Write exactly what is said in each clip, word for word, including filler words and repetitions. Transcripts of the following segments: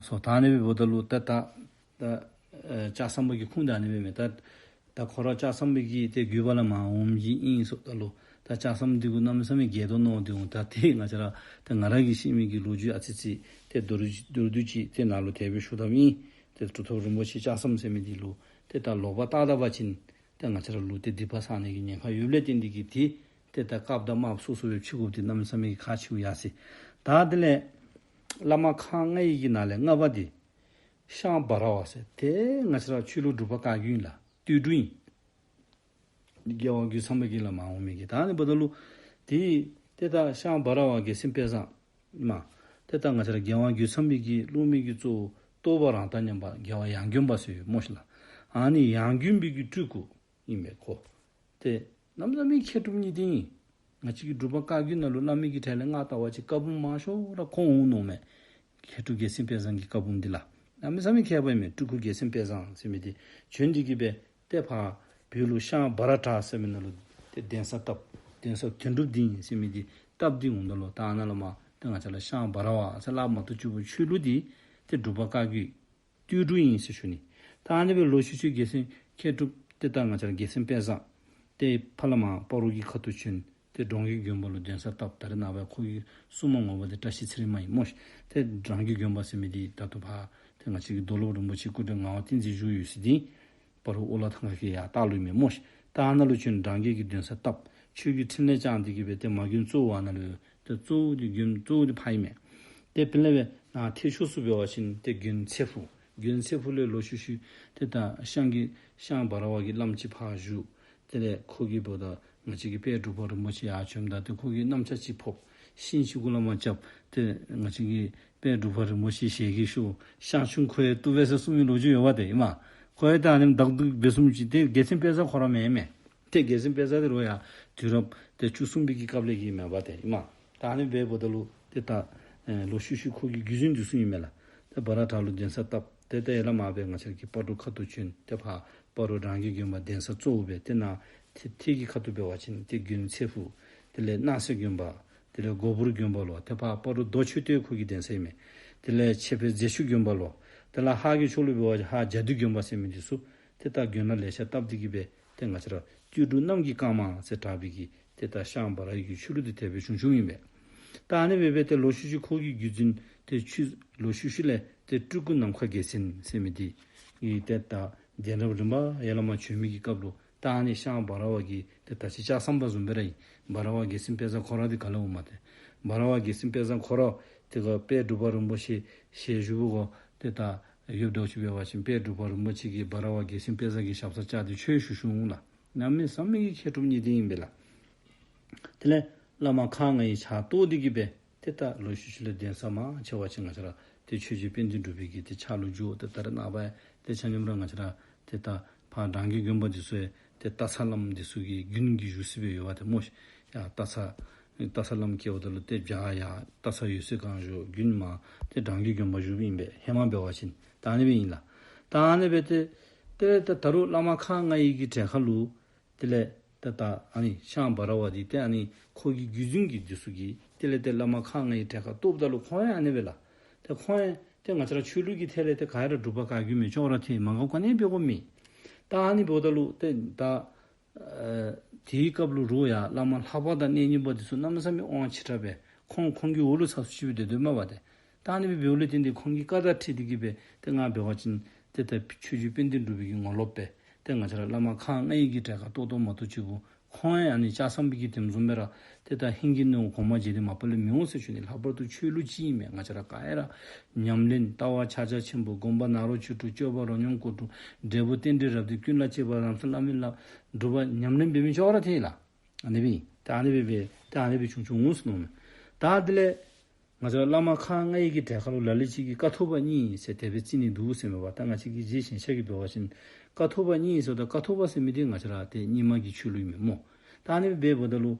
སོ་ད་ཨ་ནི་སྦེ་འབདཝ་ད་ལུ་ད་ད་ད་ལྕགས་ཟམ་པ་གི་ཁུངས་འདི་ཨ་ནི་སྦེ་མས། ད་ད་ཁོ་ར་ལྕགས་ཟམ་པ་གི་ཏེ་རྒྱུད་པ་ལས་མར་འོངམ་གི་ཨིན་ཟེརཝ་ད་ལུ་ད་ལྕགས་ཟམ་འདི་གུ་གནམ་མེད་ས་མེད་འགལ་དོ་མནོ་སྟེ་འོང་། ད་ཏེ་ང་བཅས་ར་ཏེ་ང་ར་གིས་ཤེས་མི་གི་ལོ་རྒྱུས་ཨ་ཙི་ཅིག་ཏེ་མདོར་བསྡུས་ཅིག་ཏེ་ནཱ་ལུ་དེ་སྦེ་ཞུ་དོཝ་ཨིན། ཏེ་གྲུབ་ཐོབ་རིན་པོ་ཆེ་ལྕགས་ཟམ་ཟེར་མི་འདི་ལུ་ཏེ་ད་ལོག་པར་བལྟ་ད་པ་ཅིན་ཏེ་ང་བཅས་ར་ལུ་ཏེ་སྡིག་པ་བསག་ནི་གི་ཉེན་ཁ་ཡོདཔ་ལས་བརྟེན་ཏེ་གིས་ཏེ་ཏེ་ད་དཀརཔོ་དང་དམརཔོ་སོ་སོ་སྦེ་ཕྱེ་དགོཔ་འདི་གནམ་མེད་ས་མེད་ཀྱི་ཁག་ཆེཝ་ཡོད་ཟེར། ད་དེ་ལས་བླ་མ་ཁག་ལྔ་ཡི་གི་ནང་ལས་ལྔ་པ་འདི་ཤངས་འབའ་ར་བ་ཟེར། ཏེ་ང་བཅས་ར་ཆོས་ལུགས་འབྲུག་པ་བཀའ་བརྒྱུད་ཨིན་ལགས། སྟོད་འབྲུག་ཨིན། རྒྱལ་བ་རྒོད་ཚང་པའི་གི་ལས་མར་འོང་མི་གི། ད་ཨ་ནི་འབདཝ་ད་ལུ་ཏེ་ཏེ་ད་ཤངས་འབའ་ར་བ་རྒྱལ་མཚན་དཔལ་བཟང་མ་ཏེ་ད་ང་བཅས་ར་རྒྱལ་བ་རྒོད་ཚང་པའི་གི་སློབ་མའི་གི་གཙོ་བོ་རྟོགས་པ་རང་དང་མཉམ་པ་རྒྱལ་བ་ཡང་དགོན་པ་ཟེར་ཡོད་སྨོ་ཤིག་ལགས། ཨ་ནི་ཡང་དགོན་པའི་གི་སྤྲུལ་སྐུ་ཨིན་མས་ཁོ། ཏེ་གནམ་མེད་ས་མེད་མཁས་གྲུབ་གཉིས་ལྡན་ཨིན། ང་བཅས་ཀྱི་འབྲུག་པ་བཀའ་བརྒྱུད་ནང་ལུ་བླ་མའི་གི་གྲལ་ལས་ང་བལྟ་བ་ཅིན་བཀའ་འབུམ་མང་ཤོས་ར་ཁོ་འོང་མནོཝ་མས། མཁས་གྲུབ་རྒྱལ་མཚན་དཔལ་བཟང་གི་བཀའ་འབུམ་འདི་ལགས། གནམ་མེད་ས་མེད་མཁས་པ་ཨིན་མས། སྤྲུལ་སྐུ་རྒྱལ་མཚན་དཔལ་བཟང་ཟེར་མི་འདི་བྱོན་ཏེ་གིས་སྦེ་ཏེ་ཕར་བོད་ལུ་ཤངས་འབའ་ར་བྲག་ཟེར་མི་ནང་ལུ་ཏེ་གདན་ས་བཏབ། གདན་ས་དོན་གྲུབ་སྡིངས་ཟེར་མི་འདི་བཏབ་སྟེ་འོངམ་ད་ལུ་ད་ཨ་ནཱ་ལས་མར་ཏེ་ང་བཅས་ར་ཤངས་འབའ་ར་བ་ཟེར་སླབ་མ་གཏོགས་ཅིག་པོ་ཆོས་ལུགས་འདི་ཏེ་འབྲུག་པ་བཀའ་བརྒྱུད་སྟོད་འབྲུག་ཨིན་ཟེར་ཞུ་ནི། ད་ཨ་ནི་སྦེ་ལོག་ཤུལ་ཤུལ་རྒྱལ་མཚན་མཁས་གྲུབ་ཏེ་ད་ང་བཅས་ར་རྒྱལ་མཚན་དཔལ་བཟང་ཏེ་ཕར་ལས་མར་སྤ་རོ་གི་ཁ་ཐུག་བྱོན། ཏེ་འབྲང་རྒྱས་དགོན་པ་ལུ་གདན་ས་བཏབ། ད་རེས་ནངས་པ་ཁོ་གི་སྲུང་མ་ངོ་མ་འདི་བཀྲ་ཤིས་ཚེ་རིང་མ་ཨིན་སྨོ་ཤིག། ཏེ་འབྲང་རྒྱས་དགོན་པ་ཟེར་མི་འདི་ད་ལྟོ་ཕར་ཏེ་ང་བཅས་ཀྱི་རྡོར་སློབ་རིན་པོ་ཆེ་སྐུ་བགྲེས་ངག་དབང་བསྟན་འཛིན་བཞུགས་ཡོད་ས་འདི་སྤ་རོ་ཨོ་ལ་ཐང་ཁ་གི་ཡར་ལྟག་ལུ་ཨིན་མས་སྨོ་ཤིག། ད་ཨ་ནཱ་ལུ་བྱོན་འབྲང་རྒྱས་ཀྱི་གདན་ས་བཏབ། ཆོས་ཀྱི་ཕྲིན་ལས་བསྐྱངས་ཏེ་གིས་སྦེ་ཏེ་མ་དགོན་གཙོ་བོ་ཨ་ནཱ་ལུ་ཏེ་གཙོ་བོ་འདི་དགོན་གཙོ་བོ་འདི་ཕར་ཨིན་མས། ཏེ་དཔེར་ན་སྦེ་ནཱ་ཐེད་ཕྱོགས་སུ་འབད་བ་ཅིན་ཏེ་དགོན་ཚེ་ཕུག། དགོན་ཚེ་ཕུག་ལས་ལོག་ཤུལ་ཤུལ་ཏེ་ད་ཤངས་ཀྱི་ཤངས་འབའ་ར་བ་གི་བླམ་ཅིག་ཕར་བཞུགས། དེ་ལས་ཁོ་གིས་འབདཝ་ད་ང་བཅས་ཀྱི་དཔལ་འབྲུག་པ་རིན་པོ་ཆེ་ཡར་བྱོནམ་ད་ཏེ་ཁོ་གིས་གནམ་ལྕགས་ཅིག་ཕབ། ཤིང་ཅིག་གུ་ལས་མར་རྐྱབ། ཏེ་ང་བཅས་ཀྱི་དཔལ་འབྲུག་པ་རིན་པོ་ཆེ་ཞལ་གྱིས་ཞུ། ཤངས་ཆུང་ཁོ་ཡང་བཏུབ་པས་ཟེར་གསུངས་མི་ལོ་རྒྱུས་ཡོདཔ་ཏེ་ཨིན་མས། ཁོ་ཡང་ད་ཨ་ནེམ་བདག་འདུག་འབད་ཚུགསཔ་ཅིག། ཏེ་རྒྱལ་མཚན་དཔལ་བཟང་ཁོ་ར་མེན་མས། ཏེ་རྒྱལ་མཚན་དཔལ་བཟང་འདི་རུང་ཡང་དུས་རབས་ཏེ་བཅུ་གསུམ་པའི་གི་སྐབས་ལས་ཀྱི་མེན་པ་ཏེ་ཨིན་མས། ད་ཨ་ནི་སྦེ་འབདཝ་ད་ལུ་ཏེ་ད་ཨེ་ལོག་ཤུལ་ཤུལ་ཁོ་གི་བརྒྱུད་འཛིན་འདི་ཚུ་ཨིན་མས་ལགས། ཏེ་འབའ་ར་བྲག་ལུ་གདན་ས་བཏབ། ཏེ་ཏེ་ཡར་ལས་མར་སྦེ་ང་བཅས་ཀྱི་སྤ་རོ་ཁ་ཐུག་བྱོན། ཏེ་ཕར་སྤ་རོ་འབྲང་རྒྱས་དགོན་པ་གདན་ས་གཙོ་བོ་སྦེ་ཏེ་ནཱ་ཐེད་ཐེད་ཀྱི་ཁ་ཐུག་འབད་བ་ཅིན་ཏེ་དགོན་ཚེ་ཕུག། དེ་ལས་སྣང་གསལ་དགོན་པ། དེ་ལས་སྒོ་འབུར་དགོན་པ་ལོ། ཏེ་ཕར་སྤ་རོ་རྡོ་མཆོད་རྟེན་ཁོ་གི་གདན་ས་ཨིན་མས། དེ་ལས་ཆེ་བའི་རྫེ་ཆུ་དགོན་པ་ལོ། དེ་ལས་ཧཱ་གི་ཕྱོགས་ལུ་འབད་བ་ཅིན་ཧཱ་རྒྱ་འདུས་དགོན་པ་ཟེར་མི་འདི་ཚུ་ཏེ་ད་དགོན་གནས་ལེ་ཤ་བཏབ་སྟེ་གིས་སྦེ་ཏེ་ང་བཅས་ར་སྟོད་འབྲུག་གནམ་གྱི་སྐར་མ་ཟེར་གྲགས་པའི་གི་ཏེ་ད་ཤངས་འབའ་ར་བའི་གི་ཆོས་ལུགས་འདི་དེ་སྦེ་བྱུང་བྱུངམ་ཨིན་པས། ད་ཨ་ནི་སྦེ་སྦེ་ཏེ་ལོག་ཤུལ་ཤུལ་ཁོ་གི་བརྒྱུད་འཛིན་ཏེ་ཆོས་ལོག་ཤུལ་ཤུལ་ལས་ཏེ་སྤྲུལ་སྐུ་ནམ་མཁའ་རྒྱལ་མཚན་ཟེར་མི་འདི་གིས་ཏེ་ད་གདན་རབས་རིམ་པ་ཡར་ལས་མར་བྱོན་མི་གི་སྐབས་ལུ་ད་ཨ་ནི་ཤངས་འབའ་ར་བ་གི་ཏེ་ད་ཅི་ལྕགས་ཟམ་པ་བཟུམ་སྦེ་ར་ཨིན། འབའ་ར་བ་རྒྱལ་མཚན་དཔལ་བཟང་ཁོ་ར་འདི་ག་ལས་འོངམ་ཏེ། འབའ་ར་བ་རྒྱལ་མཚན་དཔལ་བཟང་ཁོ་ར་ཏེ་ག་དཔལ་འབྲུག་པ་རིན་པོ་ཆེ་ཞལ་བཞུགས་པ་གོ་ཏེ་ད་ཡོདཔ་འདྲཝ་ཅིག་འབད་བ་ཅིན་དཔལ་འབྲུག་པ་རིན་པོ་ཆེ་གིས་འབའ་ར་བ་རྒྱལ་མཚན་དཔལ་བཟང་གི་ཞབས་སར་བཅར་ཏེ་ཆོས་ཞུ་ཞུཝ་འོང་ལགས། གནམ་མེད་ས་མེད་ཀྱི་མཁས་གྲུབ་གཉིས་ལྡན་ཨིན་པས་ལགས། དེ་ལས་བླ་མ་ཁག་ལྔ་ཡི་ཕྱག་རྟོགས་འདི་གིས་སྦེ་ཏེ་ད་ལོག་ཤུལ་ཤུལ་ལས་གདན་ས་མང་ཆེ་བ་ཅིག་ང་བཅས་ར་ཏེ་ཆོས་རྗེ་དཔལ་ལྡན་འབྲུག་པའི་གི་ཏེ་ཕྱག་ལུ་འཇུག། ཏེ་ད་རེས་ནངས་པ་ཏེ་ཆ་མཉམ་ར་ང་བཅས་ར་ཏེ་ད་ཕར་འབྲང་རྒྱས་དགོན་པ་འདི་ཚུ་ཡང་ཏེ་སྟག་ཚང་བླམ་འདི་ཚུ་གི་དགུན་གྱི་བཞུགས་ས་སྦེ་ཡོདཔ་ཏེ་སྨོ་ཤིག། ཡར་སྟག་ཚང་སྟག་ཚང་བླམ་བསྐོཝ་ད་ལུ་ཏེ་བྱཱར་ཡར་སྟག་ཚང་འོད་གསལ་སྒང་བཞུགས། དགུན་མར་ཏེ་འབྲང་རྒྱས་དགོན་པ་བཞུགསཔ་ཨིན་པས། ཧེ་མ་འབད་བ་ཅིན་ད་ཨ་ནི་སྦེ་ཨིན་ལགས། ད་ཨ་ནི་སྦེ་ཏེ་ཏེ་ད་ད་རུང་བླ་མ་ཁག་ལྔ་ཡི་གི་གྲལ་ཁར་ལུ་དེ་ལས་ཏེ་ད་ཨ་ནི་ཤངས་འབའ་ར་བ་འདི་ཏེ་ཨ་ནི་ཁོ་གི་བརྒྱུད་འཛིན་གྱི་འདི་ཚུ་གིས་དེ་ལས་ཏེ་བླ་མ་ཁག་ལྔའི་གྲལ་ཁར་གཏོགསཔ་ད་ལུ་ཁོང་ཡང་ཨ་ནི་སྦེ་ལགས། ཏེ་ཁོང་ཡང་ཏེ་ང་བཅས་ར་ཆོས་ལུགས་ཀྱི་ཐད་ལས་ཏེ་ག་ར་འབྲུག་པ་བཀའ་བརྒྱུད་མས། ཅོག་ར་འཐད། མ་དགོཔ་ག་ནི་འབད་དགོཔ་མེད། ད་ཨ་ནི་འབདཝ་ད་ལུ་ཏེ་ད་ཨ་དེའི་སྐབས་ལུ་རུང་ཡང་བླ་མ་ལྷ་པ་དང་གནས་རྙིང་པ་འདི་ཚུ་གནམ་མེད་ས་མེད་དབང་ཆེ་དྲགས་སྦེ་ཁོང་ཁོང་གི་འོག་ལུ་ཚགས་ཚུད་ཅིག་སྦེ་སྡོད་སྡོདཔ་མས་པ་ཏེ། ད་ཨ་ནི་སྦེ་འབདཝ་ལས་བརྟེན་ཏེ་ཁོང་གི་བཀའ་དང་འཁྲིལ་ཏེ་གིས་སྦེ་ཏེ་ང་འབད་བ་ཅིན་ཏེ་ད་ཆོས་རྗེ་དཔལ་ལྡན་འབྲུག་པའི་གི་ངོ་ལོགཔ་སྦེ་ཏེ་ང་བཅས་ར་བླ་མ་ཁག་ལྔའི་གི་གྲལ་ཁར་གཏོགས་གཏོགསཔ་མ་གཏོགས་ཅིག་པོ་ཁོང་ཡང་ཨ་ནི་ལྕགས་ཟམ་པའི་གི་དེ་བཟུམ་སྦེ་ར་ཏེ་ད་ཧིང་གི་སྣང་བ་གོང་མ་རྗེ་བདེ་མ་པ་ལས་མི་འོང་ཟེར་ཞུ་ནི། ལྷག་པར་དུ་ཆོས་ལུགས་གཅིག་ཨིན་མས། ང་བཅས་ར་ག་ར་ཉམས་ལེན་ལྟ་བ་ཕྱག་རྒྱ་ཆེན་པོ་སྒོམ་པ་ནཱ་རོ་ཆོས་དྲུག་སྤྱོད་པ་རོ་སྙོམས་སྐོར་དྲུག་འབྲས་བུ་རྟེན་འབྲེལ་རབ་བདུན་ཀུན་ལ་གཅེས་པ་ལམ་སྲོལ་བླ་མའི་བསླབ་སྒྲུབ་པ་ཉམས་ལེན་འབད་མི་ཅོག་ར་འཐད་ལགས། ཨ་ནི་སྦེ་ད་ཨ་ནི་སྦེ་སྦེ་ད་ཨ་ནི་སྦེ་བྱུང་བྱུངམ་འོང་ཟེར་མནོཝ་མས། ད་དེ་ལས་ང་བཅས་ར་བླ་མ་ཁག་ལྔའི་གི་གྲལ་ཁར་ལུ་ལ་ལུ་ཅིག་གིས་ཀཿཐོག་པ་གཉིས་ཟེར་དེ་སྦེ་རྩི་ནི་འདུག་ཟེར་མས་པ། ད་ང་བཅས་ཀྱི་རྗེ་ཞིང་གཤེགས་ཀྱིས་འབད་བ་ཅིན་ཀཿཐོག་པ་གཉིས་ཟེརཝ་ད་ཀཿཐོག་པ་ཟེར་མི་འདི་ང་བཅས་ར་ཏེ་རྙིང་མ་གི་ཆོས་ལུགས་ཨིན་མས་སྨོ། ད་ཨ་ནི་སྦེ་འབདཝ་ད་ལུ་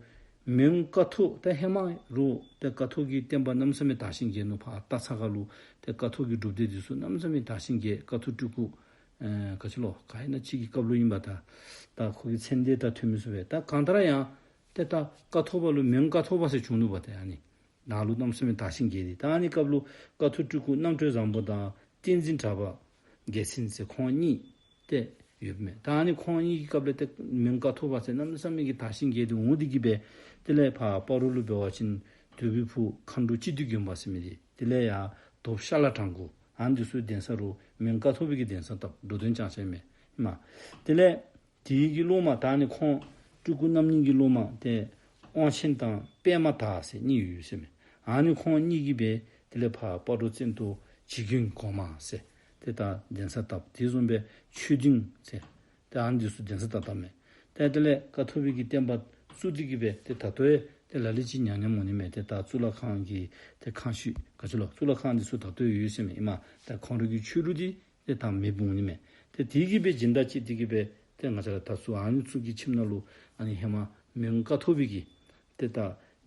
མོན་ཀཿཐོག། ད་ཧེ་མ་རུང་ད་ཀཿཐོག་གི་བསྟན་པ་གནམ་མེད་ས་མེད་དར་ཞིང་རྒྱས་ནུག། ཕར་སྟག་ཚང་ཁ་ལུ་ད་ཀཿཐོག་གི་སྒྲུབ་སྡེ་འདི་ཚུ་གནམ་མེད་ས་མེད་དར་ཞིང་རྒྱས། ཀཿཐོག་སྤྲུལ་སྐུ་ཨེ་ག་ཅི་ལོ་ག་ཨིན་ན་ཅིག་གི་སྐབས་ལུ་ཨིན་པ། ད་ད་ཁོ་གི་མཚན་དེ་ད་ཐོན་མི་ཚུགས་པས། ད་གང་ལྟར་ཡང་ཏེ་ད་ཀཿཐོག་པ་ལུ་མོན་ཀཿཐོག་པ་ཟེར་བྱུང་ནུག་པ་ཏེ་ཨ་ནི། ནཱ་ལུ་གནམ་མེད་ས་མེད་དར་ཞིང་རྒྱས་ཏེ། ད་ཨ་ནི་སྐབས་ལུ་ཀཿཐོག་སྤྲུལ་སྐུ་རྣམ་གྲོལ་བཟང་པོ་དང་བསྟན་འཛིན་གྲགས་པ་རྒྱལ་མཚན་ཟེར་ཁོང་གཉིས་ཏེ་ཡོདཔ་མས། ད་ཨ་ནི་ཁོང་གཉིས་ཀྱི་སྐབས་ལས་ཏེ་མོན་ཀཿཐོག་པ་ཟེར་གནམ་མེད་ས་མེད་ཀྱི་དར་ཞིང་རྒྱས་ཏེ་འོང་སྟེ་གི་སྦེ། དེ་ལས་ཕར་སྤ་རོ་ལུ་འབད་བ་ཅིན་དོལ་པོའི་ཕུ་མཁའ་འགྲོ་སྤྱི་འདུས་དགོན་པ་ཟེར་མི་འདི། དེ་ལས་ཡར་དོབ་ཤ་ལ་བྲང་ཁུག་ཨ་ནི་འདི་ཚུ་གདན་ས་རུ་མོན་ཀཿཐོག་པའི་གི་གདན་ས་བཏབ། འགྲོ་དོན་བསྐྱངས་ཅི་མས་ཨིན་མས། དེ་ལས་དེའི་གི་སློབ་མ་ད་ཨ་ནི་ཁོང་སྤྲུལ་སྐུ་རྣམ་གཉིས་ཀྱི་སློབ་མ་ཏེ་དབང་ཆེན་དང་པདྨ་དར་ཟེར་གཉིས་ཡོད་ཟེར་མས། ཨ་ནི་ཁོང་གཉིས་ཀྱིས་སྦེ་དེ་ལས་ཕར་སྤ་རོ་བཙན་ཏོ་བྱི་དགོན་གོང་མ་ཟེར་ཏེ་ད་གདན་ས་བཏབ། དེ་བཟུམ་སྦེ་ཆོས་སྡིངས་ཟེར་ཏེ་ཨ་ནི་འདི་ཚུ་གདན་ས་བཏབ་བཏབ་མས། ཏེ་དེ་ལས་ཀཿཐོག་པའི་གི་བསྟན་པ་བཙུགས་ཏེ་གི་སྦེ་ཏེ་ད་ལྟོ་ཡང་ཏེ་ལ་ལུ་ཅིག་ཉམས་ཉམསམ་འོང་ནི་མས། ཏེ་ད་གཙུག་ལག་ཁང་གི་ཏེ་ཁང་ཤུལ་ག་ཅི་ལོ་གཙུག་ལག་ཁང་འདི་ཚུ་ད་ལྟོ་ཡང་ཡོད་ཟེར་མས་ཨིན་མས། ད་ཁོང་རའི་གི་ཆོས་ལུགས་འདི་ཏེ་ད་མེདཔ་འོང་ནི་མས། ཏེ་དེ་གིས་སྦེ་སྦྱིན་བདག་བྱས་ཏེ་གི་སྦེ་ཏེ་ང་བཅས་ར་ད་ཚུ་ཨ་ནི་ཚུ་གི་ཁྱིམ་ནང་ལུ་ཨ་ནི་ཧེ་མ་མོན་ཀཿཐོག་པའི་གི་ཏེ་ད་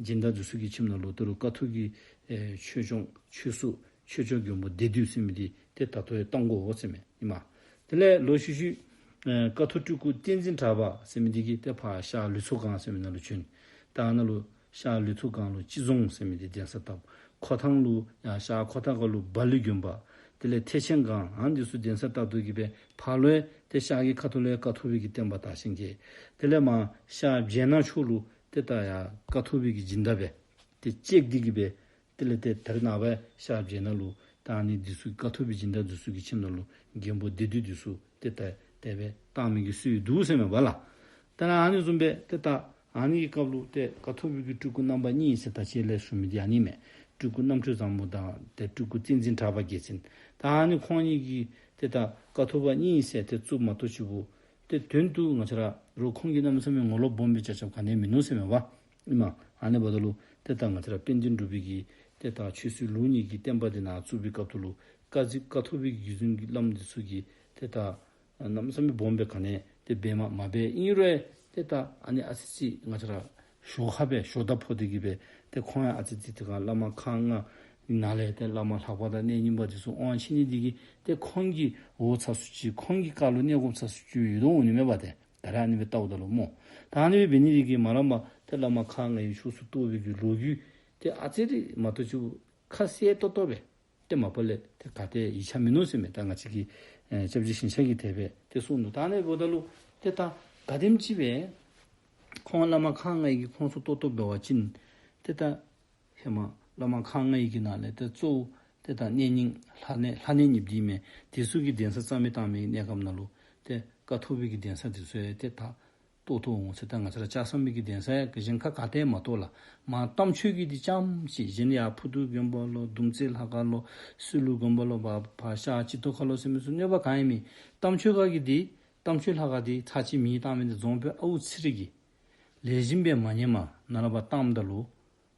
སྦྱིན་བདག་འདི་ཚུ་གི་ཁྱིམ་ནང་ལུ་ད་རུང་ཀཿཐོག་གི་ཨེ་ཆོས་སྐྱོང་ཆོས་སྲུང་ཆོས་སྐྱོང་མགོན་པོ་སྡེ་བདུན་ཟེར་མི་འདི་ཏེ་ད་ལྟོ་ཡང་གཏང་དགོ་ཟེར་མས་ཨིན་མས། དེ་ལས་ལོག་ཤུལ་ཤུལ་ཨེ་ཀཿཐོག་སྤྲུལ་སྐུ་བསྟན་འཛིན་གྲགས་པ་ཟེར་མི་འདི་གིས་ཏེ་ཕར་ཤར་ལུས་མཚོ་སྒང་ཟེར་མི་ནང་ལུ་བྱོན། ད་ཨ་ནཱ་ལུ་ཤར་ལུས་མཚོ་སྒང་ལུ་སྤྱི་རྫོང་ཟེར་མི་འདི་གདན་ས་བཏབ། ཁོ་ཐང་ལུ་ཡར་ཤར་ཁོ་ཐང་ཁ་ལུ་སྦ་ལི་དགོན་པ། དེ་ལས་ཐེག་ཆེན་སྒང་ཨ་ནི་འདི་ཚུ་གདན་ས་བཏབ་སྟེ་གི་སྦེ་ཕར་ལུ་ཡང་ཏེ་ཤར་གྱི་ཁ་ཐུག་ལུ་ཡང་ཀཿཐོག་པའི་གི་བསྟན་པ་དར་ཞིང་རྒྱས། དེ་ལས་མར་ཤར་སྦྱེད་ནག་ཕྱོགས་ལུ་ཏེ་ད་ཡར་ཀཿཐོག་པའི་གི་སྦྱིན་བདག་སྦེ་ཏེ་བཅད་དེ་གི་སྦེ་དེ་ལས་ཏེ་ད་རེས་ནངས་པ་ཤར་སྦྱེད་ནག་ལུ་ད་ཨ་ནི་འདི་ཚུ་ཀཿཐོག་པའི་སྦྱིན་བདག་འདི་ཚུ་གི་ཁྱིམ་ནང་ལུ་མགོན་པོ་སྡེ་བདུན་འདི་ཚུ་ཏེ་ད་དེ་སྦེ་བཏང་མི་གི་སྲོལ་འདུག་ཟེར་མས་པ་ལགས། ད་ཨ་ནི་བཟུམ་སྦེ་ཏེ་ད་ཨ་ནི་གི་སྐབས་ལུ་ཏེ་ཀཿཐོག་པའི་གི་སྤྲུལ་སྐུ་རྣམ་པ་གཉིས་ཟེར་ད་ཅི་ལས་ཞུ་མི་འདི་ཨ་ནི་མས། སྤྲུལ་སྐུ་རྣམ་གྲོལ་བཟང་པོ་དང་ཏེ་སྤྲུལ་སྐུ་བསྟན་འཛིན་གྲགས་པ་རྒྱལ་མཚན། ད་ཨ་ནི་ཁོང་གཉིས་ཀྱིས་ཏེ་ད་ཀཿཐོག་པ་གཉིས་ཟེར་ཏེ་བཙུགསཔ་མ་གཏོགས་ཅིག་པོ་ཏེ་དོན་དུ་ང་བཅས་ར་རོགས་ཁོང་གིས་གནམ་མེད་ས་མེད་ངོ་ལོག་སྦོམ་སྦེ་རྐྱབ་རྐྱབ་ག་ནི་ཡང་མིན་ནུག་ཟེར་མས་པ། ཨིན་མས། ཨ་ནི་འབདཝ་ད་ལུ་ཏེ་ད་ང་བཅས་ར་དཔལ་ལྡན་འབྲུག་པའི་གི་ཏེ་ད་ཆོས་སྲིད་ལུགས་གཉིས་ཀྱི་བསྟན་པ་འདི་ནཱ་བཙུགས་པའི་སྐབས་ཐོག་ལུ་ཀ་ཟི་ཀཿཐོག་པའི་གི་བརྒྱུད་འཛིན་གྱི་བླམ་འདི་ཚུ་གིས་ཏེ་ད་གནམ་མེད་ས་མེད་སྦོམ་སྦེ་ག་ནི་ཡང་ཏེ་འབད་མ་མ་འབད། ཨིན་རུང་ཏེ་ད་ཨ་ནི་ཨ་ཙི་ཅིག་ང་བཅས་ར་ཞོར་ཁ་སྦེ་ཞོར་ད་ཕོག་སྟེ་གི་སྦེ་ཏེ་ཁོང་ཡང་ཨ་ཙི་ཅིག་ཏེ་ག་བླ་མ་ཁག་ལྔ་ནང་ལས་ཏེ་བླ་མ་ལྷ་པ་དང་གནས་རྙིང་པ་འདི་ཚུ་དབང་ཆེ་ནི་འདི་གིས་ཏེ་ཁོང་གི་འོག་ཚ་སུ་ཅིག་ཁོང་གི་བཀའ་ལུ་གནས་དགོཔ་ཚ་སུ་ཅིག་ཡོད་དོ་འོང་ནི་མས་པ་ཏེ། ད་རེས་ཨ་ནི་སྦེ་བལྟཝ་ད་ལུ་སྨོ། ད་ཨ་ནི་སྦེ་འབད་ནི་འདི་གིས་མ་རངས་པར་ཏེ་བླ་མ་ཁག་ལྔའི་ཕྱོགས་སུ་གཏོགས་པའི་གི་ལོ་རྒྱུས་ཏེ་ཨ་ཙི་རེ་མ་གཏོགས་ཅིག་ཁ་གསལ་ཏོག་ཏོ་སྦེ་ཏེ་མ་པ་ལས་ཏེ་ག་ཏེ་ཡིག་ཆ་མིན་ནུག་ཟེར་མས། ད་ང་བཅས་ཀྱི་ཨེ་སྐྱབས་རྗེ་ཞིང་གཤེགས་ཀྱིས་དེ་སྦེ་ཏེ་གསུངས་ནུག། ད་ཨ་ནི་འབདཝ་ད་ལུ་ཏེ་ད་ག་དེམ་ཅིག་སྦེ་ཁོང་བླ་མ་ཁག་ལྔའི་གི་ཁོངས་སུ་གཏོགས་གཏོགསཔ་འབད་བ་ཅིན་ཏེ་ད་ཧེ་མ་བླ་མ་ཁག་ལྔའི་གི་ནང་ལས་ཏེ་གཙོ་བོ་ཏེ་ད་གནས་རྙིང་ལྷ་གནས་ལྷ་གནས་གཉིས་འདི་མས། དེ་ཚུ་གི་གདན་ས་རྩ་མེད་བཏང་མི་གི་གནས་སྐབས་ནང་ལུ་ཏེ་ཀཿཐོག་པའི་གི་གདན་ས་འདི་ཚུ་ཡང་ཏེ་ད་གཏོགས་གཏོགསཔ་འོང་ཟེར། ད་ང་བཅས་ར་ལྕགས་ཟམ་པའི་གི་གདན་ས་ཡང་གཞན་ཁ་ག་ཏེ་ཡང་མ་གཏོགས་ལགས། མར་རྟ་མཆོག་གི་འདི་རྐྱངམ་ཅིག། གཞན་ཡར་ཕུར་རྡོ་དགོན་པ་ལོ་གདུང་རྩེ་ལྷ་ཁང་ལོ་སི་ལུ་དགོན་པ་ལོ་བ་ཕར་ཤར་སྤྱི་ཏོག་ཁ་ལོ་ཟེར་མི་ཚུ་གནོད་པ་གང་ཡང་མེད། རྟ་མཆོག་ཁ་གི་འདི་རྟ་མཆོག་ལྷ་ཁང་འདི་ཚར་གཅིག་མེ་བཏང་མི་འདི་རྫོང་དཔོན་ཨའུ་ཚེ་རིང་གིས་ལེགས་ཤོམ་སྦེ་མ་ཉན་པར་ནཱ་ལས་ཕར་བཏངམ་ད་ལུ་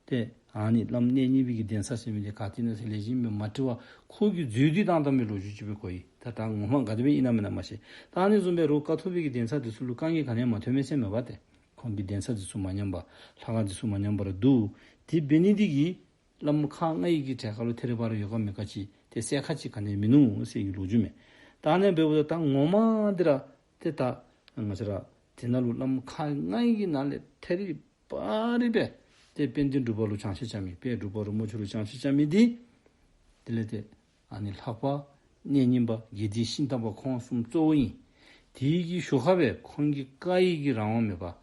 ཏེ་ཨ་ནི་བླམ་གནས་རྙིང་པའི་གི་གདན་ས་ཟེར་མི་འདི་ག་ཏེ་ཨིན་ན་ཟེར་ལེགས་ཤོམ་སྦེ་མ་དྲི་བར་ཁོ་གིས་འཛོལ་ཏེ་བཏང་བཏངམ་སྦེ་ལོ་རྒྱུས་ཅིག་སྦེ་གོ་ཡི། ད་ད་ངོ་མ་ག་དེ་སྦེ་ཨིན་ན་མེན་ན་མ་ཤེས། ད་ཨ་ནི་བཟུམ་སྦེ་རོགས་ཀཿཐོག་པའི་གི་གདན་ས་འདི་ཚུ་ལུ་དཀའ་ངལ་ག་ནི་ཡང་མ་ཐོན་མས་ཟེར་མས་པ་ཏེ། ཁོང་གི་གདན་ས་འདི་ཚུ་མ་ཉམས་པར་ལྷ་ཁང་འདི་ཚུ་མ་ཉམས་པར་འདུག། དེ་འབད་ནི་འདི་གིས་བླམ་ཁག་ལྔའི་གི་གྲལ་ཁར་ལུ་ཐད་རི་བ་རི་ཡོད་ག་མེད་ག་ཅིག་ཏེ་གསལ་ཁ་ཅིག་ག་ནི་ཡང་མིན་ནུག་ཟེར་གྱི་ལོ་རྒྱུས་མས། ད་ཨ་ནི་འབདཝ་ད་ད་ངོ་མ་འདི་ར་ཏེ་ད་ང་བཅས་ར་དེ་ནང་ལུ་བླམ་ཁག་ལྔའི་གི་ནང་ལས་ཐད་རི་བ་རི་སྦེ་ཏེ་དཔལ་ལྡན་འབྲུག་པ་ལུ་བྱང་ཆུབ་རྐྱབ་མི་དཔལ་འབྲུག་པ་རིན་པོ་ཆེ་ལུ་བྱང་ཆུབ་རྐྱབ་མི་འདི་དེ་ལས་ཏེ་ཨ་ནི་ལྷ་པ་གནས་རྙིང་པ་དགེ་ལྡན་ཤིང་རྟ་པ་ཁོང་གསུམ་གཙོ་བོ་ཨིན། དེའི་གི་ཞོར་ཁར་སྦེ་ཁོང་གི་བཀའ་ཡི་གི་རང་དབང་མེད་པར་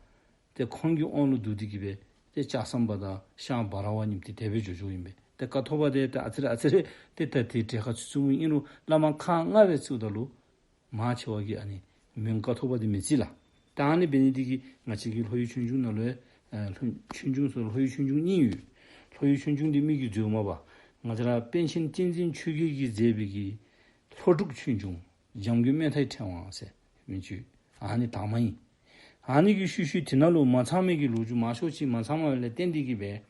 ཏེ་ཁོང་གི་དབང་ལུ་བསྡུ་སྟེ་གི་སྦེ་ཏེ་ལྕགས་ཟམ་པ་དང་ཤངས་འབའ་ར་བ་གཉིསཔོ་ཏེ་དེ་སྦེ་འགྱོ་འགྱོཝ་ཨིན་པས། ཏེ་ཀཿཐོག་པ་འདི་ཏེ་ཨ་ཙི་རེ་ཨ་ཙི་རེ་ཏེ་ད་དེ་གྲལ་ཁར་ཚུད་ཚུདཔ་ཨིན་རུང་བླ་མ་ཁག་ལྔ་སྦེ་བརྩིཝ་ད་ལུ་མང་ཆེ་བ་གིས་ཨ་ནི་མོན་ཀཿཐོག་པ་འདི་མི་བརྩི་ལགས། ད་ཨ་ནི་འབད་ནི་འདི་གིས་ང་བཅས་ཀྱི་ལྷོ་ཡུལ་ཆོས་འབྱུང་ནང་ལུ་ཡང་ཨ་ལྷོ་ཆོས་འབྱུང་སོགས་ལྷོ་ཡུལ་ཆོས་འབྱུང་གཉིས་ཡོད། ལྷོ་ཡུལ་ཆོས་འབྱུང་འདི་མི་གིས་འཛོལ་མ་པ། ང་བཅས་ར་པཎ་ཆེན་བསྟན་འཛིན་ཆོས་རྒྱལ་གྱིས་མཛད་པའི་གི་ལྷོ་འབྲུག་ཆོས་འབྱུང་འཇམ་མགོན་སྨོན་མཐའི་ཕྲེང་བ་ཟེར་མི་ཅིག་ཨ་ནི་དང་མ་ཨིན། ཨ་ནི་གི་ཤུལ་ཤུལ་དེ་ནང་ལུ་མ་ཚང་མི་གི་ལོ་རྒྱུས་མང་ཤོས་ཅིག་མ་ཚང་མ་ལས་བརྟེན་ཏེ་གི་སྦེ་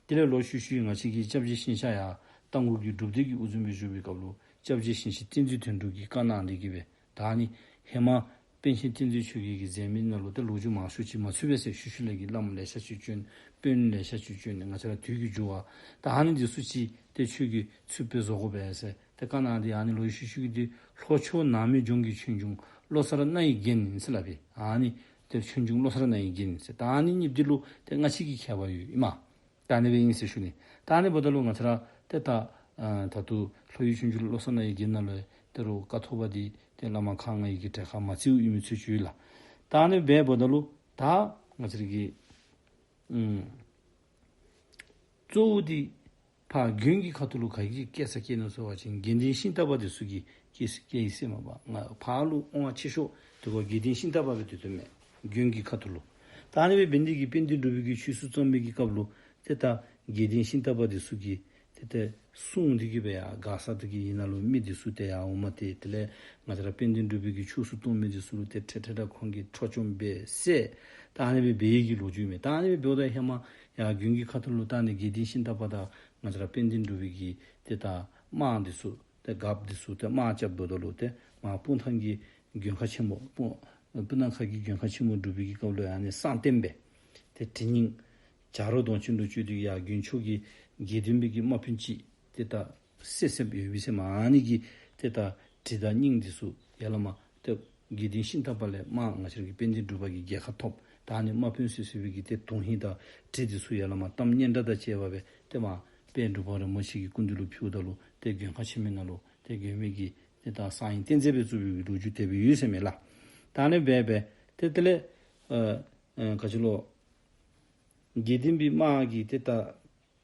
དེ་ལས་ལོག་ཤུལ་ཤུལ་ང་བཅས་ཀྱི་སྐྱབས་རྗེ་ཞིང་གཤེགས་ཡར་རྟ་མགོ་གི་སྒྲུབ་སྡེ་གི་དབུ་འཛིན་སྦེ་བཞུགས་པའི་སྐབས་ལུ་སྐྱབས་རྗེ་ཞིང་གཤེགས་བསྟན་འཛིན་དོན་གྲུབ་ཀྱིས་བཀའ་གནང་སྟེ་གི་སྦེ་ད་ཨ་ནི་ཧེ་མ་པཎ་ཆེན་བསྟན་འཛིན་ཆོས་རྒྱལ་གྱིས་མཛད་མི་ནང་ལུ་ཏེ་ལོ་རྒྱུས་མང་ཤོས་ཅིག་མ་ཚུད་པས་ཟེར། ཤུལ་ཤུལ་ལས་ཀྱི་བླམ་ལེ་ཤ་ཅིག་བྱོན། དཔོན་ལེ་ཤ་ཅིག་བྱོན། ང་བཅས་ར་དུས་ཀྱི་འགྱུར་བ་ད་ཨ་ནི་འདི་ཚུ་ཅིག་ཏེ་ཁྱོད་ཀྱིས་ཚུད་པའི་བཟོ་དགོ་པས་ཟེར་ཏེ་བཀའ་གནང་སྟེ་ཨ་ནི་ལོག་ཤུལ་ཤུལ་གྱི་འདི་ལྷོ་ཕྱོགས་ནགས་མོའི་ལྗོངས་ཀྱི་ཆོས་འབྱུང་བློ་གསར་རྣ་ཡི་རྒྱན་ཟེར་སླབ་པས། ཨ་ནི་ཏེ་ཆོས་འབྱུང་བློ་གསར་རྣ་ཡི་རྒྱན་ཟེར། ད་ཨ་ནི་གཉིས་འདི་ལུ་ཏེ་སྔ་ཕྱི་གི་ཁྱད་པར་ཡོད་ཨིན་མས། ད་ཨ་ནི་སྦེ་ཨིན་ཟེར་ཞུ་ནི། ད་ཨ་ནི་འབདཝ་ད་ལུ་ང་བཅས་ར་ཏེ་ད་ཨ་ད་ལྟོ་ལྷོ་ཡུལ་ཆོས་འབྱུང་བློ་གསར་རྣ་བའི་རྒྱན་ནང་ལུ་ཏེ་རུང་ཀཿཐོག་པ་འདི་ཏེ་བླ་མ་ཁག་ལྔའི་གི་གྲལ་ཁར་མ་བརྩིཝ་ཨིན་མི་ཚུ་ཅིག་ཡོད་ལགས། ད་ཨ་ནི་སྦེ་འབདཝ་ད་ལུ་ད་ང་བཅས་ར་གི་ཨུམ་གཙོ་བོ་འདི་ཕར་དགོན་གྱི་ཁ་ཐུག་ལུ་ག་གིས་བཀལ་ས་བཀལ་ནུག་ཟེར་བ་ཅིན་དགེ་ལྡན་ཤིང་རྟ་པ་འདི་ཚུ་གིས་བཀལ་བཀལ་ཡི་ཟེར་མས་པ། ང་ཕར་ལུ་དབང་ཆེ་ཤོས་དེ་ཁར་དགེ་ལྡན་ཤིང་རྟ་པ་སྦེ་སྡོད་དོ་མས། དགོན་གྱི་ཁ་ཐུག་ལུ། ད་ཨ་ནི་སྦེ་འབད་ནི་འདི་གིས་དཔལ་ལྡན་འབྲུག་པའི་གི་ཆོས་སྲུང་བརྩམ་པའི་གི་སྐབས་ལུ་ཏེ་ད་དགེ་ལྡན་ཤིང་རྟ་པ་འདི་ཚུ་གིས་ཏེ་ཏེ་སྲུང་སྟེ་གིས་སྦེ་ཡར་མགར་ས་འདི་གི་ཡུལ་ནང་ལུ་མི་འདི་ཚུ་ཏེ་ཡར་འོངམ་ཏེ་དེ་ལས་ང་བཅས་ར་དཔལ་ལྡན་འབྲུག་པའི་གི་ཆོས་སྲུང་གཏོར་མི་འདི་ཚུ་ལུ་ཏེ་འཕྲལ་འཕྲལ་ར་ཁོང་གིས་འཕྲོག་བཅོམ་འབད་བསད། ད་ཨ་ནི་སྦེ་འབད་ཡི་གི་ལོ་རྒྱུས་མས། ད་ཨ་ནི་སྦེ་འབདཝ་ད་ཧེ་མ་ཡར་དགོན་གྱི་ཁ་ཐུག་ལུ་ད་ཨ་ནི་དགེ་ལྡན་ཤིང་རྟ་པ་དང་ང་བཅས་ར་དཔལ་ལྡན་འབྲུག་པའི་གི་ཏེ་ད་དམག་འདི་ཚུ་ཏེ་མགར་འདི་ཚུ་ཏེ་དམག་རྐྱབ་འབདཝ་ད་ལུ་ཏེ་མར་སྤུངས་ཐང་གི་མགོན་ཁང་ཆེན་མོ་སྤུངས་སྤུངས་ཐང་ཁ་གི་མགོན་ཁང་ཆེན་མོ་སྒྲུབ་པའི་གི་སྐབས་ལུ་ཨ་ནི་གསང་རྟེན་སྦེ་ཏེ་དེ་ཉིད་བྱ་རོག་གདོང་ཅན་དུ་བཅོས་ཏེ་ཡར་དགོན་ཕྱོགས་ཀྱི་དགེ་ལྡན་པའི་གི་དམག་དཔོན་ཅིག་ཏེ་ད་བསད་བསདཔ་ཡོད་པས་ཟེར་མས། ཨ་ནི་གི་ཏེ་ད་གྲི་དང་སྙིང་འདི་ཚུ་ཡར་ལས་མར་ཏེ་དགེ་ལྡན་ཤིང་རྟ་པ་ལས་མར་ང་བཅས་ར་གི་དཔལ་ལྡན་འབྲུག་པ་གིས་རྒྱལ་ཁ་ཐོབ། ད་ཨ་ནི་དམག་དཔོན་བསད་བསད་པའི་གི་ཏེ་དོན་ཧིང་དང་གྲི་འདི་ཚུ་ཡར་ལས་མར་གཏམ་སྙན་གྲགས་དང་བཅས་པ་སྦེ་ཏེ་མར་དཔལ་འབྲུག་པ་རིན་པོ་ཆེ་གི་སྐུ་མདུན་ལུ་ཕུལཝ་ད་ལུ་ཏེ་མགོན་ཁང་ཆེན་མོའི་ནང་ལུ་ཏེ་མགོན་པོའི་གི་ཏེ་ད་གསང་བའི་རྟེན་རྫས་སྦེ་བཙུགས་པའི་གི་ལོ་རྒྱུས་དེ་སྦེ་ཡོད་ཟེར་མས་ལགས། ད་ཨ་ནི་སྦེ་སྦེ་ཏེ་དེ་ལས་ཨ་ཨ་ག་ཅི་ལོ་དགེ་ལྡན་པའི་དམག་གིས་ཏེ་ད་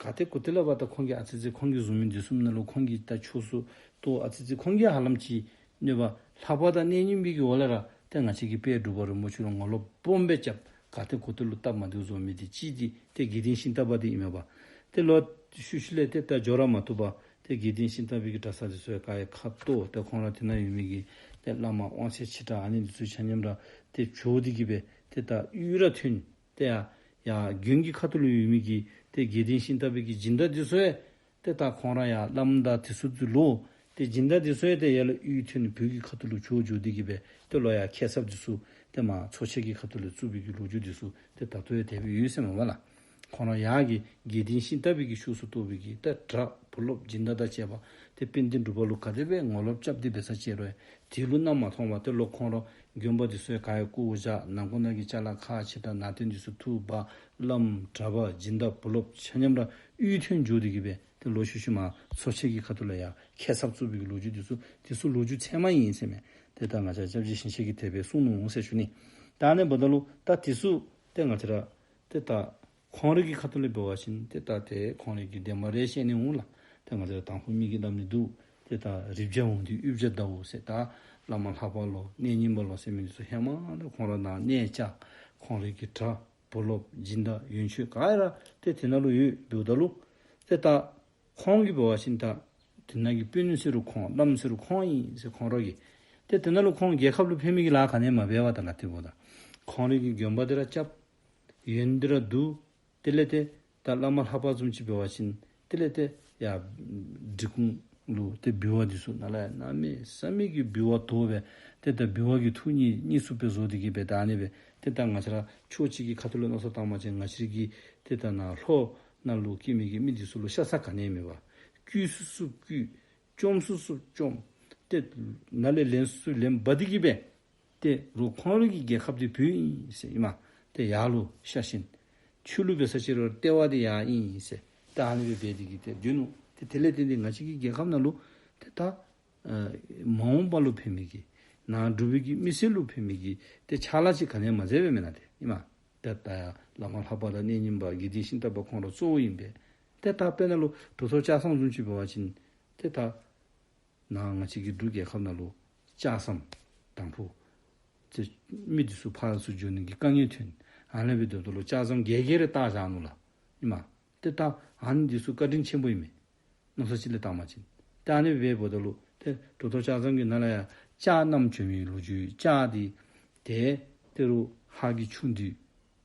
ག་ཏེ་གོ་ཏེ་ལས་འབདཝ་ད་ཁོང་གིས་ཨ་ཙི་ཙི་ཁོང་གིས་བཟུང་མི་འདི་ཚུ་ནང་ལུ་ཁོང་གིས་ད་ཆོས་སྲུང་གཏོར་ཨ་ཙི་ཙི་ཁོང་གིས་ཧ་ལམ་ཅིག་གནོད་པ་ལྷག་པ་དང་གནོད་སྙིང་པའི་གི་འོག་ལས་ར་ཏེ་ང་བཅས་ཀྱི་དཔལ་འབྲུག་པ་རིན་པོ་ཆེ་ལུ་ངོ་ལོག་སྦོམ་སྦེ་རྐྱབ། ག་ཏེ་གོ་ཏེ་ལུ་སྟབས་མ་བདེཝ་བཟོ་མི་འདི་གཅིག་འདི་ཏེ་དགེ་ལྡན་ཤིང་རྟ་པ་འདི་ཨིན་མས་པ། ཏེ་ལོག་ཤུལ་ཤུལ་ལས་ཏེ་ད་འགྱོ་ར་མ་བཏུབ་པར་ཏེ་དགེ་ལྡན་ཤིང་རྟ་པའི་གི་གྲྭ་ས་འདི་ཚུ་ཡང་ག་ཡང་ཁ་གཏོར། ཏེ་ཁོང་ར་དེ་ནང་ཡོད་མི་གི་ཏེ་བླ་མ་དབང་ཆེ་ཆེ་དྲགས་ཨ་ནི་འདི་ཚུ་ཆ་མཉམ་ར་ཏེ་བྱོག་སྟེ་གིས་སྦེ་ཏེ་ད་གཡུས་ར་ཐོན། ཏེ་ཡར་ཡར་དགོན་གྱི་ཁ་ཐུག་ལུ་ཡོད་མི་གི་ཏེ་དགེ་ལྡན་ཤིང་རྟ་པའི་གི་སྦྱིན་བདག་འདི་ཚུ་ཡང་ཏེ་ད་ཁོང་ར་ཡར་བླམ་དང་དེ་ཚུ་འདི་ལུ་ཏེ་སྦྱིན་བདག་འདི་ཚུ་ཡང་ཏེ་ཡར་ལས་གཡུས་ཐོན་བོད་ཀྱི་ཁ་ཐུག་ལུ་བྱོག་འགྱོ་སྟེ་གིས་སྦེ་ཏེ་ལོག་ཡར་ཁེ་གསབ་འདི་ཚུ་ཏེ་མར་ཚོ་ཆེན་གྱི་ཁ་ཐུག་ལུ་བཙུགས་པའི་གི་ལོ་རྒྱུས་འདི་ཚུ་ཏེ་ད་ལྟོ་ཡང་དེ་སྦེ་ཡོད་ཟེར་མས་པ་ལགས། ཁོང་ར་ཡར་གྱི་དགེ་ལྡན་ཤིང་རྟ་པའི་གི་ཕྱོགས་སུ་གཏོགས་པའི་གི་ཏེ་གྲྭ་བུ་སློབ་སྦྱིན་བདག་དང་བཅས་པ་ཏེ་དཔལ་ལྡན་འབྲུག་པ་ལུ་ག་དེ་སྦེ་ངོ་ལོག་རྐྱབ་སྟེ་འབད་ས་ཅིག་རུང་དེ་ལུ་རྣམ་མ་མཐོང་བར་ཏེ་ལོག་ཁོང་ར་དགོན་པ་འདི་ཚུ་ཡང་ག་ཡང་བཀོ་བཞག། ནང་འཁོད་ནང་གི་ཅ་ལ་ཁག་ཆེ་དྲགས་ནང་རྟེན་འདི་ཚུ་འཐུ་འབག། བླམ་གྲྭ་པ་སྦྱིན་བདག་བུ་སློབ་ཆ་མཉམ་ར་གཡུས་ཐོན་འགྱོ་སྟེ་གིས་སྦེ་ཏེ་ལོག་ཤུལ་ཤུལ་མར་ཚོ་ཆེན་གྱི་ཁ་ཐུག་ལུ་ཡར་ཁེ་གསབ་བཙུགས་པའི་གི་ལོ་རྒྱུས་འདི་ཚུ་འདི་ཚུ་ལོ་རྒྱུས་ཚད་མ་ཨིན་ཟེར་མས། ཏེ་ད་ང་བཅས་སྐྱབས་རྗེ་ཞིང་གཤེགས་ཀྱིས་དེ་སྦེ་གསུངས་ནུག་ཟེར་ཞུ་ནི། ད་ཨ་ནི་འབདཝ་ད་ལུ་ད་འདི་ཚུ་ཏེ་ང་བཅས་ར་ཏེ་ད་ཁོང་རའི་གི་ཁ་ཐུག་ལས་འབད་བ་ཅིན་ཏེ་ད་ཏེ་ཁོང་རའི་གི་བདེན་པ་རེ་བཤད་ནི་འོང་ལགས། ཏེ་ང་བཅས་ར་དང་ཕུ་མི་གིས་སླབ་ནི་འདུག། ཏེ་ད་རི་བྱ་འོང་དུས་ཡུལ་བྱ་བདའ་འོང་ཟེར། ད་བླ་མ་ལྷ་པ་ལོ་གནོད་སྙིང་པ་ལོ་ཟེར་མི་འདི་ཚུ་ཧེ་མ་ལས་ཁོང་ར་ནཱ་གནས་བཅགས། ཁོང་རའི་གི་གྲྭ་བུ་སློབ་སྦྱིན་བདག་ཡོན་མཆོད་ག་ར་ཏེ་དེ་ནང་ལུ་ཡོད། འབདཝ་ད་ལུ་ཏེ་ད་ཁོང་གིས་འབད་བ་ཅིན་ད་དེ་ནང་གི་དཔོན་ཟེར་རུང་ཁོང་བླམ་ཟེར་རུང་ཁོང་ཨིན་ཟེར་ཁོང་ར་གིས། ཏེ་དེ་ནང་ལུ་ཁོང་རྒྱལ་ཁབ་ལུ་ཕན་མི་གི་ལཱ་ག་ནི་ཡང་མ་འབད་བར་ད་ལགས། དེ་འབདཝ་ད་ཁོང་རའི་གི་དགོན་པ་འདི་ར་རྐྱབ། ཡོན་འདི་ར་བསྡུ། དེ་ལས་ཏེ་ད་བླ་མ་ལྷ་པ་བཟུམ་ཅིག་འབད་བ་ཅིན་དེ་ལས་ཏེ་ཡར་འབྲི་གུང་ལུ་ཏེ་འབུལ་བ་འདི་ཚུ་ནཱ་ལས་ཡར་གནམ་མེད་ས་མེད་ཀྱི་འབུལ་བ་དོ་སྦེ་ཏེ་ད་འབུལ་བ་གི་ཐུགས་ཉིད་གཉིས་སུ་སྦེ་བཟོ་སྟེ་གིས་སྦེ་ད་ཨ་ནི་སྦེ་ཏེ་ད་ང་བཅས་ར་ཕྱོགས་གཅིག་གི་ཁ་ཐུག་ལུ་མནོ་བསམ་བཏང་བ་ཅིན་ང་བཅས་རའི་གི་ཏེ་ད་ནཱ་ལྷོ་ནང་ལུ་སྐྱེས་མི་གི་མི་འདི་ཚུ་ལུ་ཤ་ཚ་ག་ནི་ཡང་མེད་པར་བརྐུ་ཚུགས་ཚུགས་བརྐུ། བཅོམ་ཚུགས་ཚུགས་བཅོམ། ཏེ་ནཱ་ལས་ལེན་ཚུགས་ཚུགས་ལེན་འབག་སྟེ་གིས་སྦེ་ཏེ་རུང་ཁོང་རའི་གི་རྒྱལ་ཁབ་འདི་བོད་ཨིན་ཟེར་ཨིན་མས། ཏེ་ཡར་ལུ་ཤ་ཞེན། ཆོས་ལུ་འབད་ས་ཅིག་རུང་ལྟེ་བ་འདི་ཡར་ཨིན་ཟེར། ད་ཨ་ནི་སྦེ་འབད་དེ་གིས་ཏེ་སྡོད་ནུག། ཏེ་དེ་ལས་བརྟེན་ཏེ་ང་བཅས་ཀྱི་རྒྱལ་ཁབ་ནང་ལུ་ཏེ་ད་ཨ་མ་འོངས་པ་ལུ་ཕན་མི་གི་ནཱ་འབྲུག་པའི་གི་མི་སེར་ལུ་ཕན་མི་གི་ཏེ་ཕྱག་ལཱ་ཅིག་ག་ནི་ཡང་མ་མཛད་པས་མེན་ན། ཏེ་ཨིན་མས། ཏེ་ད་ཡར་བླ་མ་ལྷ་པ་དང་གནོད་སྙིང་པ་དགེ་ལྡན་ཤིང་རྟ་པ་ཁོང་ར་གཙོ་བོ་ཨིན་པས། ཏེ་ད་དཔེར་ན་ལུ་གྲུབ་ཐོབ་ལྕགས་ཟམ་བཟུམ་ཅིག་འབད་བ་ཅིན་ཏེ་ད་ནཱ་ང་བཅས་ཀྱི་འབྲུག་རྒྱལ་ཁབ་ནང་ལུ་ལྕགས་ཟམ་དང་ཕུ་ཏེ་མི་འདི་ཚུ་ཕར་ཚུར་འགྱོ་ནི་གི་དཀའ་ངལ་ཐོན། ཨ་ནི་སྦེ་འབདཝ་ད་ལུ་ལྕགས་ཟམ་བརྒྱད་བརྒྱད་རེ་བཏགས་བཞག་ནུག་ལགས། ཨིན་མས། ཏེ་ད་ཨ་ནི་འདི་ཚུ་བཀའ་དྲིན་ཆེན་པོ་ཨིན་མས། མནོ་བསམ་ཅིག་ལས་བཏང་བ་ཅིན། ཏེ་ཨ་ནི་སྦེ་འབདཝ་ད་ལུ་ཏེ་གྲུབ་ཐོབ་ལྕགས་ཟམ་གྱི་ནང་ལས་ཡར་ལྕགས་བསྣམས་བྱོན་མི་ལོ་རྒྱུས། ལྕགས་འདི་ཏེ་ཏེ་རུང་ཧཱ་གི་ཆུང་བདུད་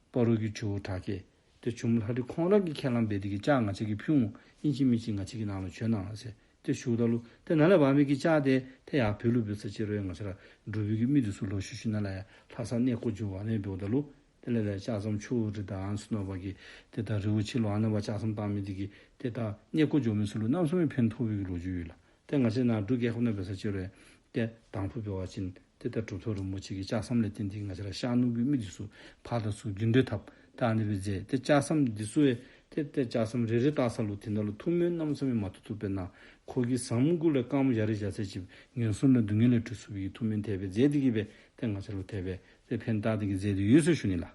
སྤ་རོ་གི་ཇོ་བོ་གྲགས་རྒྱན་ཏེ་ཇོ་མོ་ལྷ་རི་ཁོང་ར་གིས་ཁས་བླངས་འབད་དེ་གིས་ལྕགས་ང་བཅས་ཀྱིས་ཕུལ་འོང་། ཨིན་ཅི་མིན་ཅི་ང་བཅས་ཀྱི་ནང་ལུ་བྱོན་གནང་ཟེར་ཏེ་ཞུཝ་ད་ལུ་ཏེ་ནཱ་ལས་འབག་མི་གི་ལྕགས་དེ་ཏེ་ཡར་བོད་ལུ་འབད་ས་ཅིག་རུང་ཡང་ང་བཅས་ར་འབྲུག་པའི་གི་མི་འདི་ཚུ་ལོག་ཤུལ་ཤུལ་ནཱ་ལས་ཡར་ལྷ་ས་གནས་སྐོར་འགྱོ། ཨ་ནི་འབདཝ་ད་ལུ་དེ་ལས་ལས་ལྕགས་ཟམ་ཆུ་རི་དང་ཨ་ནི་ཚུ་ནང་འབག་གི་ཏེ་ད་རི་བོ་ཆེ་ལུ་ཨ་ནི་འབག་ལྕགས་ཟམ་བཏང་མི་འདི་གིས་ཏེ་ད་གནས་སྐོར་འགྱོ་མི་ཚུ་ལུ་གནམ་མེད་ས་མེད་ཕན་ཐོགས་པའི་གི་ལོ་རྒྱུས་ཡོད་ལགས། ཏེ་ང་བཅས་ནཱ་འབྲུག་རྒྱལ་ཁབ་ནང་འབད་ས་ཅིག་རུང་ཏེ་དང་ཕུ་འབད་བ་ཅིན་ཏེ་ད་གྲུབ་ཐོབ་རིན་པོ་ཆེ་གི་ལྕགས་ཟམ་ལས་བརྟེན་ཏེ་ང་བཅས་ར་ཤར་ནུབ་ཀྱི་མི་འདི་ཚུ་ཕར་དང་ཚུར་རྒྱུན་འགྲོལ་འཐབ། ད་ཨ་ནི་སྦེ་མཛད། ཏེ་ལྕགས་ཟམ་འདི་ཚུ་ཡང་ ཏེ་ཏེ་ལྕགས་ཟམ་རེ་རེ་བཏགས་ས་ལུ་དེ་ནང་ལུ་ཐུགས་སྨོན་རྣམ་གསུམ་མ་བཏུབ་བཏུབ་སྦེ་གནང་། ཁོ་གི་ཟམ་གུ་ལས་རྐངམ་བཞག་རེ་བཞག་ས་ཅིག་ངན་སོང་ལས་སྡུག་བསྔལ་ལས་གྲོལ་ཚུགས་པའི་གི་ཐུགས་སྨོན་དེ་སྦེ་མཛད་དེ་གི་སྦེ་ཏེ་ང་བཅས་ལུ་དེ་སྦེ་ཏེ་ཕན་བཏགས་ཏེ་གི་མཛད་དེ་ཡོད་ཟེར་ཞུ་ནི་ལགས།